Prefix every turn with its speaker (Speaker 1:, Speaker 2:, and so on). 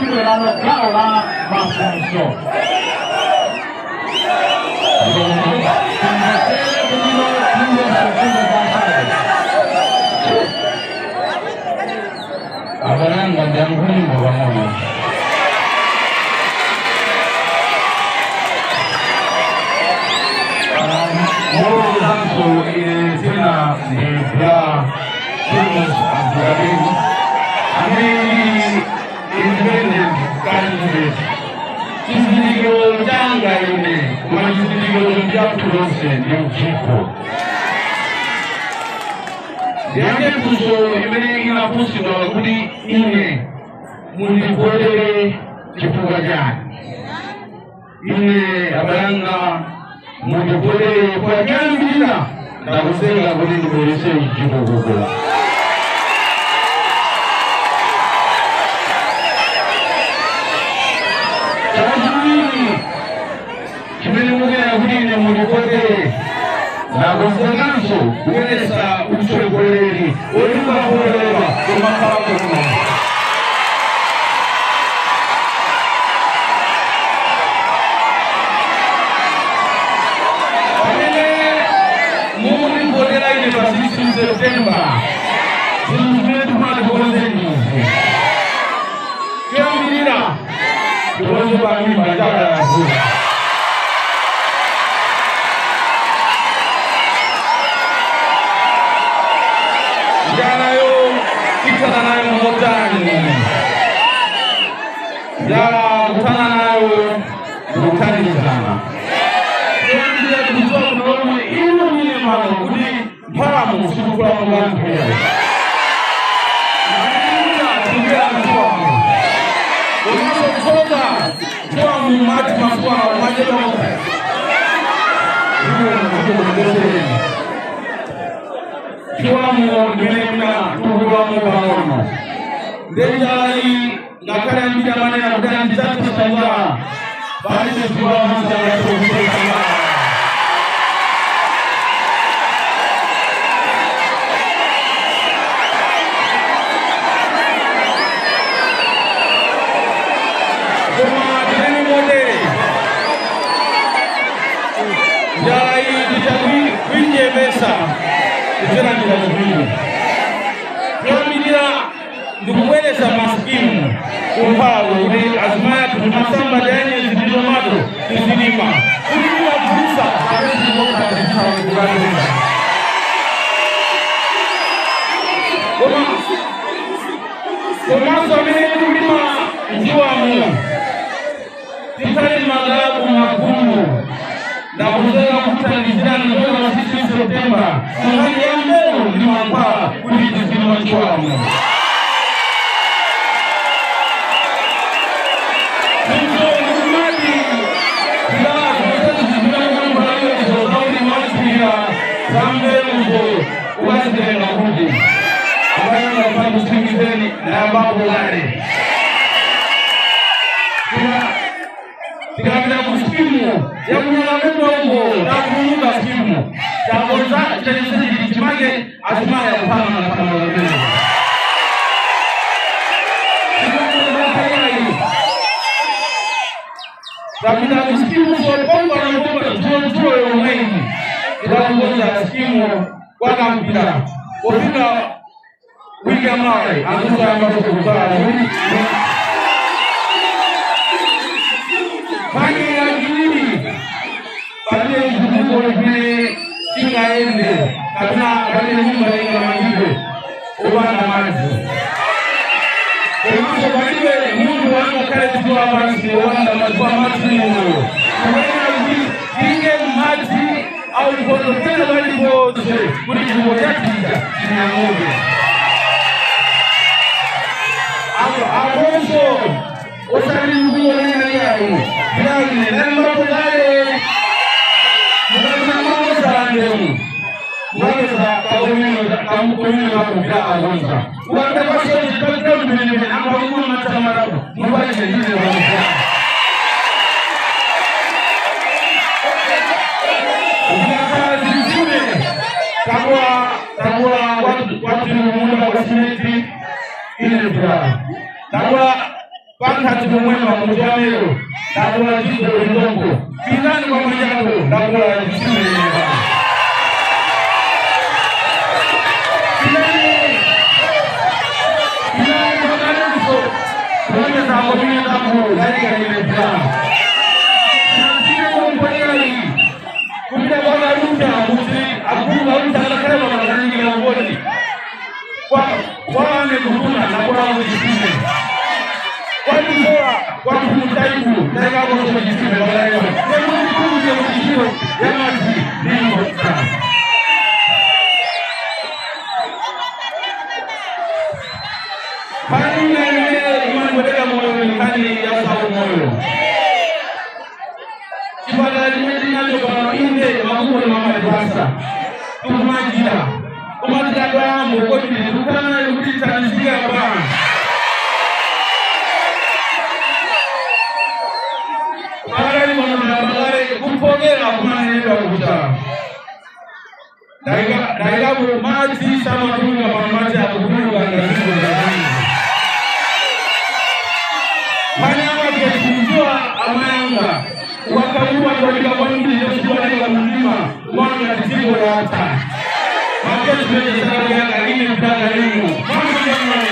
Speaker 1: Tibwerano gawo la mafunso. Timvetsere bwino timvenso mfundo za Shadow.
Speaker 2: Abalanga, ndiyankhulimo pang'ono. Mulozanso, ine dzina ndi Bra Primus Abdulalim, amene ndili independent candidate. Chizindikiro changa ine, koma chizindikiro chathu lonse, ndi mjigo. Ndiyankhe funso imene inafunsidwa kuti ine mundivotere chifukwa chani. Ine, abalanga, mundivotere poyambirira ndakuseka kuti ndibwerese chitukuko. Chachiwiri chimene mukunena kuti ine mundivotere, ndakonzekanso kubweretsa utsogoleri olimbakolewa kumakhala kuno. Pamene mukundivotera ine pa 16 September, zinthu zimene tikufuna tikonze ndizi. Choyambirira, tikonze pamimba, njala yavuta. Njalayo tithana nayo motani? Njala kuthana nayo ndikuthandizana. Choyambirira, tikudziwa kuno lomwe inu mine pano kuti mphamu sikukula mukampheya tikuyera mchiwamo, komanso tsoka chiwamu mati masuwa machedwa ikukumbeseni chiwamu ndimene tukulwamo pang'ono. Ndenjalayi, ngakhale ambiri amanena kuti andidzathetsa njala, palibe ziwamu zangatokuthetsa njala. Koma tinene motere, njala iyi titakuinyemesa kudzera njira ziwiri. Choyambirira, ndikubweretsa masikimu kumphawi kuti azimayi athu timasamba tiyanyezi ndi tomato tizilima, kuti timagulisa kapena tizikokha. Koma komanso amene tikulima mchiwamu tikhale magalabu magulu, ndakuzeka kuthandizirana kuchoka pa 16 September nkhani ya mbewu ndi mankhwala kuti tizilima mchiwamu. Ndikumati zaulima za mbewuzo ukazitenga kuti abayanga kutsingizeni nayambapo kale. Tikapita ku skimu yakunyala mudongo, takuluka skimu takonza chachisi chimake, azimayi akuphamanga phamanga pamene. Tapita ku skimu zopomba na kupomba dzulo yomweyi, tikakukonza skimu kwakampira pofika wiki yamayi anthu kuzala. Nkhani yachiwiri, pamene chitukuko chimene chingayende kapena pamene nyumba ingamangidwe opanda madzi, komanso palibe munthu wangakhale dziko lapansi opanda madzi. Kwa madzi ni moyo. Kumenera kuti tinge madzi au mkondo pena paliponse kuti chitukuko chatija chinyang'obe. Akonso osati ndikuonena iyayi, ndinaine ndalimbapokale mukasamaaosalandemu mukapeza kakumene kakupita akonza ukapita kwasozi pakikambimeneme ambakumwa matsamarako mupalise ndine pakupita ukakhala zitsime takula takula kwatiri munda kwa simenti ine bra takula. Pankhati pomwema mujamero ndakula chiko lindongo pinani kwa mwanyango ndakula chisimenyeka pinani pinani kwa kanenso kuonye zango mine zango katika nimepla sio kumponeli kupita kwa maruta kuti akulu maruta alakala makanyi na ngoni kwa wane kutuna na kwa mujisime kwa kwa kumtaibu na kwa kujisime kwa hiyo ni Mungu ya mjisime ya maji ndio sana Pani na imani mweleka moyo ni ya sawa moyo Chipala limedina kwa inde makubwa mama pasa tumajira umajira kwa mukoti tukana yukutitalizia kwa kupokera kumanenera kuta daika maji sama tunga mamaji akutunga ngasiku za Manyama kujua amayanga wakaua kwa kwa mbi yoshua kwa mlima mwana tisigo ya hata makesi kwenye sala yanga ile mtaka leo mwana mwana